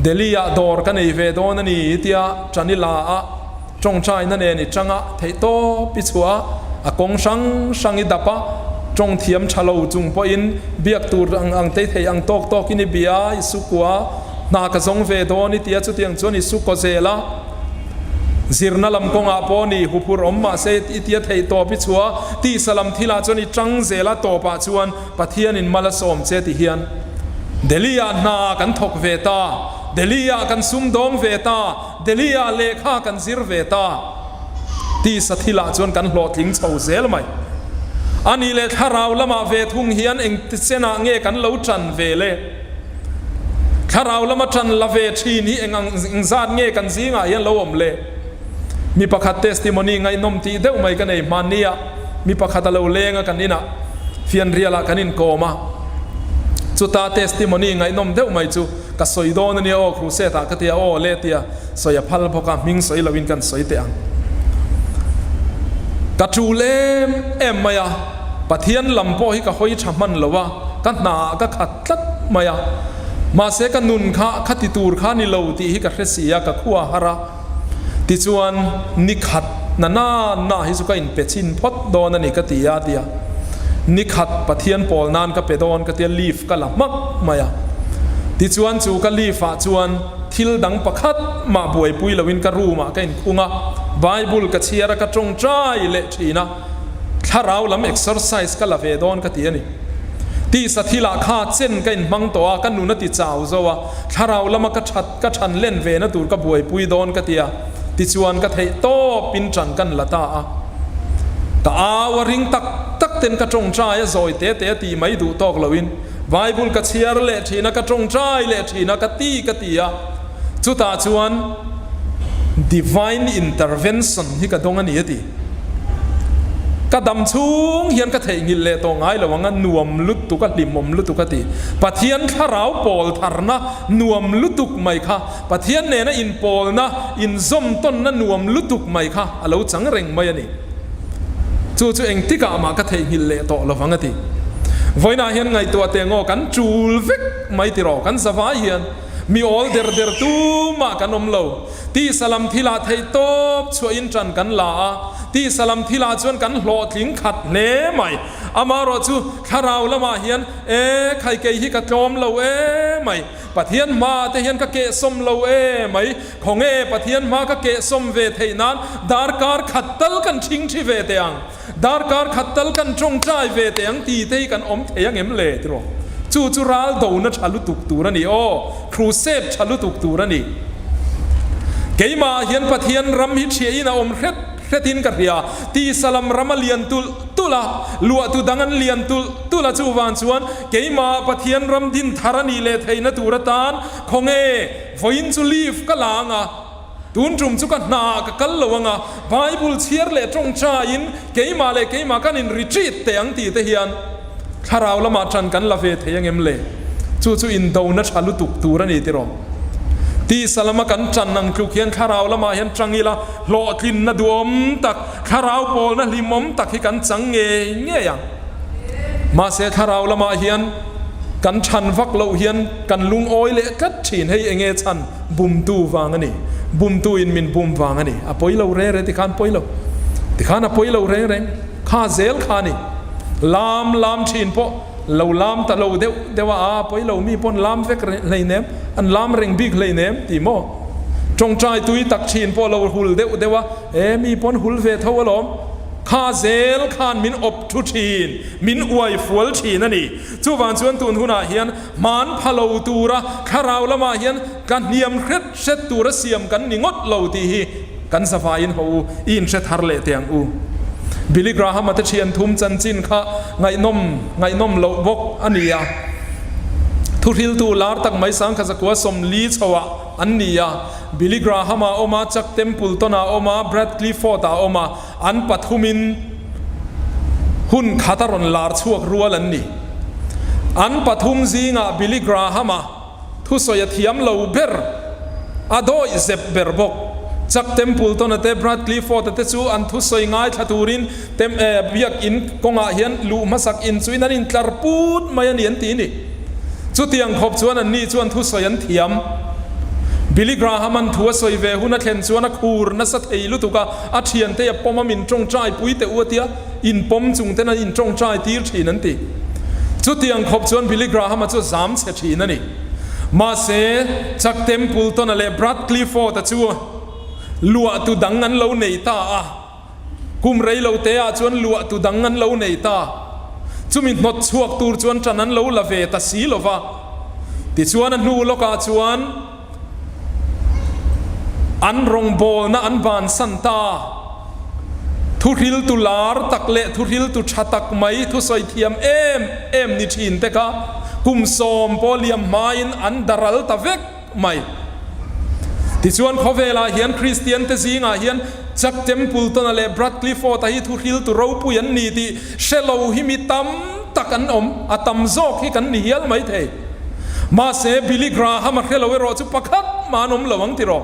Delhi ah dawr ka nei ve dawn a ni tia ṭan i la a, ṭawngṭaina nen i ṭang a, theihtawp i chhuah a, a kawng hrang hrang i dap a, ṭawng thiam ṭha lo chung pawhin biak tur ang ang tei thei ang tawk tawkin i bia a, i sukua hna ka zawng ve dawn i tia chutiang chuan i sukaw zel a, zirna lam kawngah pawh ni huphurh awm mahse i tia theihtawp i chhuah a, tisa lam thilah chuan i ṭang zel a, tawpah chuan Pathianin mal a sawm che ti hian Delhi ah hna kan thawk ve ta. Delhi ah kan sumdawng ve ta, Delhi ah lehkha kan zir ve ta. Tisa thilah chuan kan hlawhtling chho zel mai. A nih leh thlarau lamah ve thung hian engti chenah nge kan lo tan ve le? Thlarau lama tan la ve thin hi eng ang engzat nge kan zingah hian lo awm le? Mi pakhat testimony ngaihnawm tih deuh mai ka nei hmannia mi pakhat a lo leng a kan inah fianrialah kan inkawm a. Chuta testimony ngaihnawm deuh mai chu ka sawi dawn a nia aw crusade ah ka tia aw le tia sawi a phal bawk a hming sawi loin kan sawi teh ang. Ka tul em em mai a, Pathian lam pawh hi ka hawi tha hman lo a, ka hna ah ka khat tlat mai a. Mahse ka nun kha khati tur kha ni lo tih hi ka hre si a, ka khua har a. Tichuan ni khat na na na hi chu ka inpe chhin phawt dawn a ni ka ti a tia. Ni khat Pathian pawl nan ka pe dawn ka tia leave ka la hmak mai a. Tichuan chu ka leave ah chuan thil dang pakhat mah buaipui loin ka room ah ka inkhung a, Bible ka chhiar a ka tawngtai leh thin a. Thlarau lam exercise ka la ve dawn ka ti a ni. Tisa thilah kha chen ka inhmang tawh a, ka nun a ti chau zo a, thlarau lama ka that ka than len ve na tur ka buaipui dawn ka ti a, tichuan ka theih tawp in tan kan la ta a. Ka au a ring tak tak ten ka tawngtai a zawi te te a tih mai duh tawk loin Bible ka chhiar leh thin a, ka tawngtai leh thin a, ka ti ka ti a, chutah chuan divine intervention hi ka dawng a ni a ti. Ka dam chhung hian ka theihnghilh leh tawh ngai lo ang a, nuam lutuk a, hlimawm lutuk a ti. Pathian thlarau pawl tharna nuam lutuk mai kha, Pathian nena inpawlna, inzawm tawnna nuam lutuk mai kha a lo chang reng mai a ni. Chu chu engtikah mah ka theihnghilh leh tawh lo vang a ti. Vawiinah hian ngaihtuah teh ngaw kan tul vek mai tiraw, kan zavai hian mi awl der der tumah kan awm lo. Tisa lam thilah theih tawp chhuahin ṭan kan la a, tisa lam thilah chuan kan hlawhtling khat hle mai. Amaherawh chu thlarau lamah hian, E, khai kei hi ka tlawm lo e mai, Pathian hmaah te hian ka kehsawm lo e mai, khawnge Pathian hma ka kehsawm ve theih nan darkar khat tal kan ṭhingṭhi ve teh ang, darkar khat tal kan ṭawngṭai ve teh ang ti te hi kan awm thei ang em le tiraw? Chu chu ral dona ṭha lutuk tur a ni aw, crusade ṭha lutuk tur a ni. Keimah hian Pathian ram hi ṭhiahin a awm hret hretin ka hria, tisa lam ram a lian tulh tulh a, luahtu dang an lian tulh tulh a, chuvang chuan keimah Pathian ram din thar a nih leh theihna tur atan khawnge vawiin chu leave ka la ang a, Tun tum chu ka hnaah ka kal lo anga, Bible chhiar leh tawngtaiin keimah leh keimah kan in retreat teh ang tih te hian thlarau lamah tan kan la ve thei angem le? Chu chu indona tha lutuk tur a ni tiraw? Tisa lama kan tan ang tluk hian thlarau lamah hian tang ila hlawhtlinna duhawm tak, thlarau pawlna hlimawm tak hi kan chang ngei ngei ang. Mahse thlarau lamah hian kan than vak loh hian kan lungawi leh tlat thin, hei enge chhan? Bumtu vang a ni. Bumtu in min bum vang a ni. A pawi lo reng reng tikhan pawi lo. Tikhan a pawi lo reng reng. Kha zel kha a ni. Lam lam thin pawh lo lam ta lo deuh deuh a, a pawi lo mi pawn lam vek hleinem, an lam reng bik hleinem tih maw? Tawngtai tui tak thin pawh lo hul deuh deuh a, e mi pawn hul ve tho alawm. Kha zel khan min awp thu thin, min uai fual thin a ni. Chuvang chuan tun hunah hian hman pha lo tura thlarau lamah hian ka hniam hret hret tura siam kan ni ngawt lo tih hi kan zavaiin haw u, i inhre thar leh teh ang u. Billy Graham-a te thian thum chanchin kha ngaihnawm ngaihnawm loh bawk a ni a. Thuhriltu lar tak mai sangkhazakua 40 chhoah an ni a. Billy Graham-a a awm a, Chuck Templeton-a a awm a, Brad Clifford-a a awm a. An pathumin hun khat a rawn lar chhuak rual an ni. An pathum zingah Billy Graham-a thusawi a thiam lo ber, a dawih zep ber bawk. Chuck Templeton-a te, Brad Clifford-a te chu an thusawi ngaithla turin tem biak in kawngah hian luh hmasak inchuin an intlar put mai a ni an ti ni. Chutiang khawp chuan anni chuan thusawi an thiam. Billy Graham-a'n thu a sawi ve hun a thlen chuan a khur nasa thei lutuk a, a thiante a pawm a min tawngtai pui teh u a tia, inpawm chung ten an intawngtai tir thin an ti. Chutiang khawp chuan Billy Graham-a chu a zam chhe thin a ni. Mahse, Chuck Templeton-a leh Brad Clifford-a chu luahtu dang an lo nei ta a. Kum rei lo te ah chuan luahtu dang an lo nei ta. Chumi hnawt chhuak tur chuan tan an lo la ve ta si lo va. Tichuan a hnu lawkah chuan. An rawngbawlna an bansan ta. Thuhriltu lar tak leh thuhriltu tha tak mai thusawi thiam em em ni thin te kha kum sawm pawh liam hmain an daral ta vek mai. Tichuan khawvelah hian Kristian te zingah hian Chuck Templeton-a leh Brad Clifford-a hi thuhriltu ropui an ni tih hre lo hi mi tam tak an awm, a tam zawk hi kan ni hial mai thei. Mahse Billy Graham-a hre lo erawh chu pakhat mah an awm lo ang tiraw?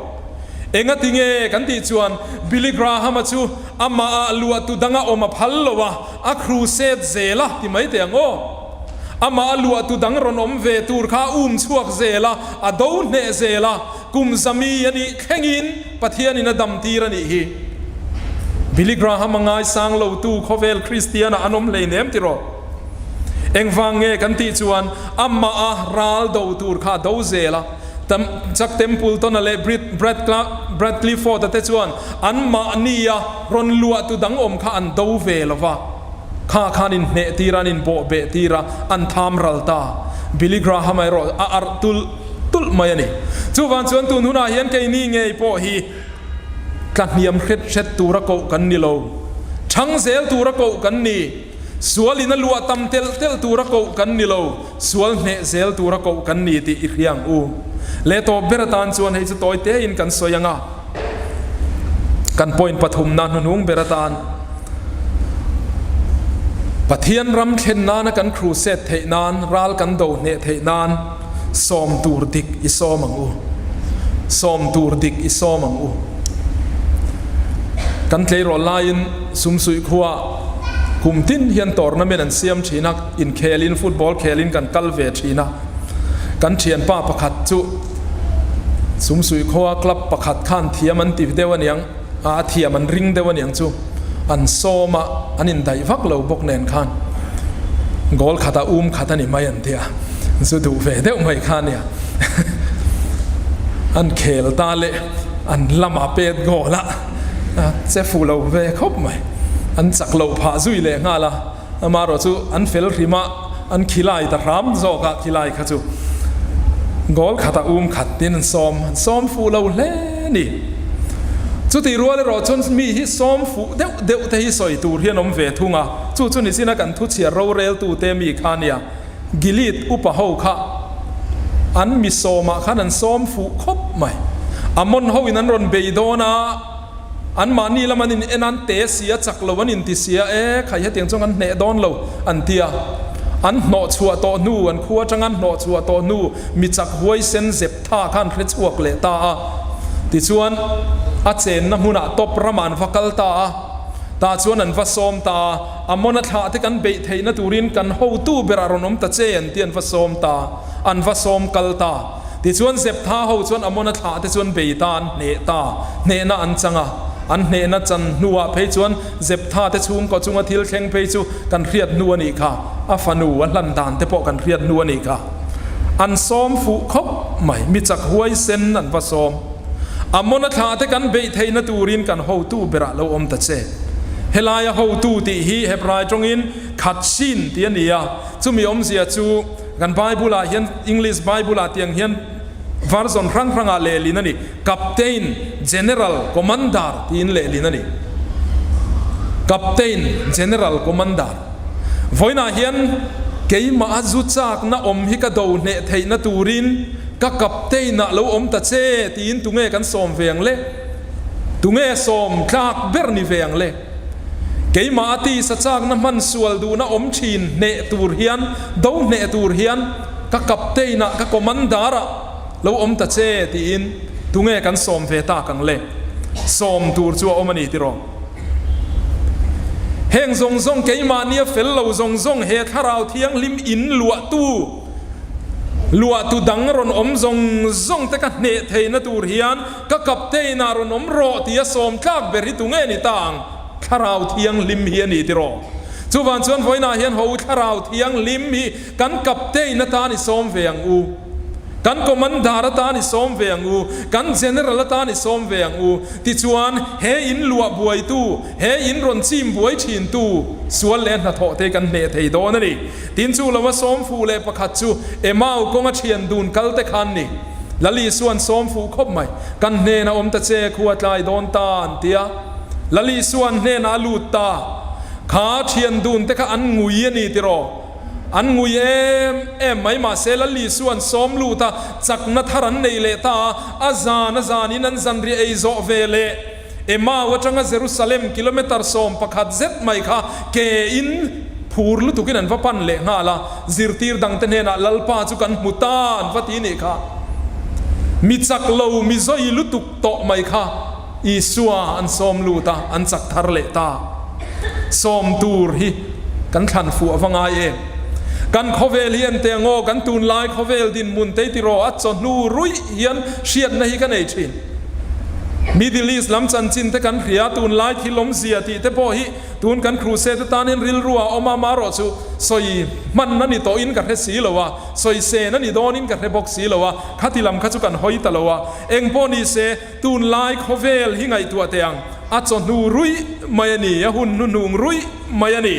Engati nge kan tih chuan Billy Graham-a chu amah ah luahtu danga awm a phal lo a, a crusade zel a ti mai teh ang aw. Amah a luahtu dang rawn awm ve tur kha a um chhuak zel a, a do hneh zel a, kum zami a nih thlengin Pathianin a dam tir a nih hi. Billy Graham-a ngaisang lotu khawvel Kristian-ah an awm hleinem tiraw? Engvang nge kan tih chuan amah a ral do tur kha a do zel a, Chuck Templeton-a leh Brad Clifford-a te chuan anmahnia rawn luahtu dang awm kha an do ve lo va, kha khan inhneh tir a, an inbawh beh tir a, an tham ral ta. Billy Graham-a erawh a arh tulh tulh mai a ni. Chuvang chuan tun hunah hian keini ngei pawh hi tlahniam hret hret tura koh kan ni lo, thang zel tura koh kan ni. Sual in a luah tam telh telh tura koh kan ni lo, sual hneh zel tura koh kan ni tih i hria ang u. Leh tawp ber atan chuan hei chu tawi tein kan sawi ang a, kan point pathumna hnuhnung ber atan Pathian ram thlen nana kan crusade theih nan, ral kan do hneh theih nan sawm tur dik i sawm ang u. Sawm tur dik i sawm ang u. Kan tleirawl laiin Sumsuih khua kum tin hian tournament an siam thin a, inkhelin football khelin kan kal ve thin a. Kan thianpa pakhat chu Sumsuih khua club pakhat khan thiam an ti deuh aniang, a thiam an ring deuh aniang chu an sawm a, an indaih vak lo bawk nen khan goal khat a um khat a ni mai an ti a, zu duh ve deuh mai kha ania. An khel ta leh an lamah pet goal a. Che fuh lo ve khawp mai. An chak loh phah zui leh nghal a, amaherawh chu an fel hrim a, an khilai ta hram zawk a, khilai kha chu goal khat a um khat tin an sawm, an sawm fuh lo hle a ni. Chutih rual erawh chuan mi hi sawm fuh deuh deuh te hi sawi tur hian awm ve thung a, chu chu nichina kan thuchhiar roreltute mi kha a nia. Gilead upa ho kha an mi sawmah khan an sawm fuh khawp mai. Ammon ho in an rawn bei dawn a, anmahni lam an in en a, an te si a, chak lo an inti si a, e khai hetiang chuan kan hneh dawn lo an ti a. An hnawh chhuah tawh hnu, an khua atanga an hnawh chhuah tawh hnu mi chak huaisen zep tha kha an hre chhuak leh ta a. Tichuan a chenna hmunah Top ramah an va kal ta a, tah chuan an va sawm ta a. Amona thlah te kan beih theihna turin kan hotu berah rawn awm ta che an ti an va sawm ta, an va sawm kal ta. Tichuan Zeptha ho chuan Amona thlah te chu an bei ta, an hneh ta, hnehna an chang a. An hnehna chan hnuah phei chuan Zeptha te chhungkaw chunga thil thleng phei chu kan hriat hnu a nih kha, a fanu a hlan dan te pawh kan hriat hnu a nih kha. An sawm fuh khawp mai, mi chak huaisen an va sawm. Amona thlah te kan beih theihna turin kan hotu berah lo awm ta che. Helaia hotu tih hi Hebrai tawngin Khatsin tih a ni a, chumi awmzia chu kan Bible-ah hian English Bible-ah tiang hian version hrang hrangah lehlin a ni, Captain, General, Commander tiin lehlin a ni. Captain, General, Commander. Vawiinah hian keimah a zu chakna awm hi ka do hneh theihna turin ka captain-ah lo awm ta che tiin tunge kan sawm ve ang le? Tunge sawm tlak ber ni ve ang le? Keimah a tisa chakna hman sual duhna awm thin hneh tur hian, do hneh tur hian ka captain-ah, ka commander-ah lo awm ta che tiin tunge kan sawm ve tak ang le? Sawm tur chu a awm a ni tiraw? Heng zawng zawng keimahnia fel lo zawng zawng he Thlarau Thianghlim in luahtu, luahtu dang rawn awm zawng zawng te ka hneh theihna tur hian ka captain ah rawn awm rawh tia sawm tlak ber hi tunge ni ta ang? Thlarau Thianghlim hi a ni tiraw? Chuvang chuan vawiinah hian ho Thlarau Thianghlim hi Kan captain atan i sawm ve ang u, kan commander atan i sawm ve ang u, kan general atan i sawm ve ang u. Tichuan, he in luah buaitu, he in rawn chim buai thintu sual leh hnathawh te kan hneh thei dawn a ni. Tin, chu lova sawm fuh leh pakhat chu Emau kawnga thian dun kal te khan ni. Lal Isua an sawm fuh khawp mai. Kan hnenah awm ta che, khua tlai dawn ta an ti a. Lal Isua an hnenah a lut ta. Kha thian dun te kha an ngui a ni tiraw? An ngui em em mai mahse Lal Isua an sawm lut a, chakna thar an nei leh ta a, a zan a zanin an zanriah ei zawh ve leh. Emau atanga Jerusalem kilometre 11 zet mai kha ke in phur lutukin an va pan leh nghal a, zirtir dangte hnenah Lalpa chu kan hmu ta an va ti nih kha. Mi chak lo, mi zawi lutuk tawh mai kha Isua an sawm lut a, an chak thar leh ta. Sawm tur hi kan thlan fuh a va ngai em? Kan khawvel hi en teh angaw, kan tunlai khawvel dinhmun teitiraw a chawhnu ruih hian hriatna hi ka nei thin. Middle East lam chanchin te kan hria, tunlai thil awmzia tih te pawh hi tun kan crusade atan hian rilru ah awm a, amaherawh chu sawi hman a ni tawhin ka hre si lo a, sawi sen a ni dawnin ka hre bawk si lo a, khati lam kha chu kan hawi ta lo a. Eng pawh ni se, tunlai khawvel hi ngaihtuah teh ang, a chawhnu ruih mai a ni, a hun hnuhnung ruih mai a ni.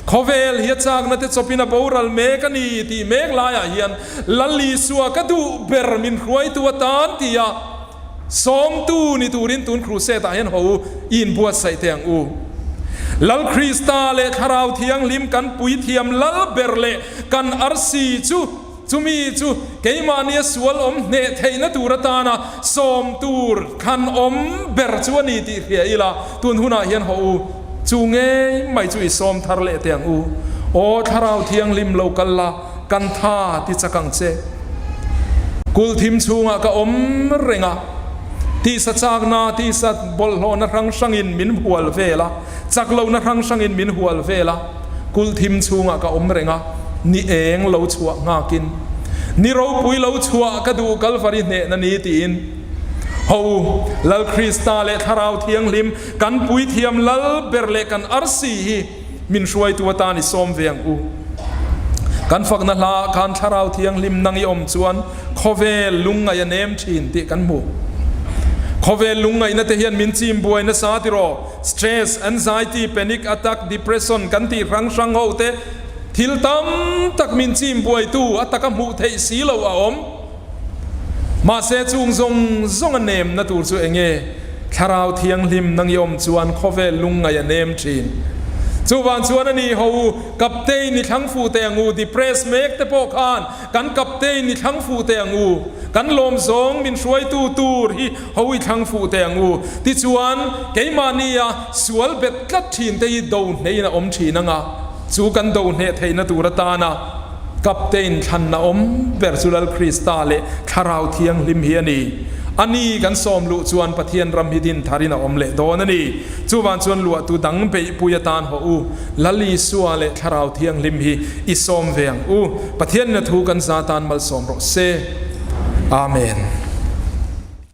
Khawvel hi a chakna te chawpin a boral mek a ni tih mek laiah hian Lal Isua ka duh ber min hruaitu atan tia sawmtu ni turin tun crusade ah hian ho u i inbuatsaih teh ang u. Lal Krista leh Thlarau Thianghlim kan puithiam lal ber leh kan arsi chu chumi chu keimahnia sual awm hneh theihna tur atana sawm tur thlan awm ber chu a ni tih hria ila tun hunah hian ho u chu ngei mai chu i sawm thar leh teh ang u. Aw Thlarau Thianghlim lo kal la. Kan tha ti chak ang che. Kul thim chhungah ka awm reng a, tisa chakna, tisa bawlhhlawhna hrang hrangin min hual vel a, chak lohna hrang hrangin min hual vel a, kul thim chhungah ka awm reng a, ni eng lo chhuah nghakin, ni ropui lo chhuah ka duh Kalvari hnehna ni tiin. Ho u, Lal Krista leh Thlarau Thianghlim, kan puithiam lal ber leh kan arsi hi, Min hruaitu atan i sawm ve ang u. Kan fakna hla ah khan Thlarau Thianghlim nang i awm chuan khawvel lungngaih a nem thin tih kan hmu. Khawvel lungngaihna te hian min chim buai nasa tiraw? Stress, anxiety, panic attack, depression kan tih hrang hrang ho te thil tam tak min chim buaitu a taka hmuh theih si lo a awm. Mahse chung zawng zawng a nemna tur chu enge? Thlarau Thianghlim nang i awm chuan khawvel lungngaih a nem thin. Chuvang chuan a ni ho u, Captain i thlang fuh teh ang u, depress mek te pawh khan kan Captain i thlang fuh teh ang u, kan lawm zawng min hruaitu tur hi ho i thlang fuh teh ang u. Tichuan, keimahnia sual bet tlat thin te hi do hneiin a awm thin anga, chu kan do hneh theihna tur atana, Captain thlanna awm ber chu Lal Krista leh Thlarau Thianghlim hi a ni. A ni kan sawm luh chuan Pathian ram hi din tharin a awm leh dawn a ni. Chuvang chuan luahtu dang beihpui atan hawh u, Lal Isua leh Thlarau Thianghlim hi i sawm ve ang u. Pathianin a thu kan za tan malsawm rawh se. Amen.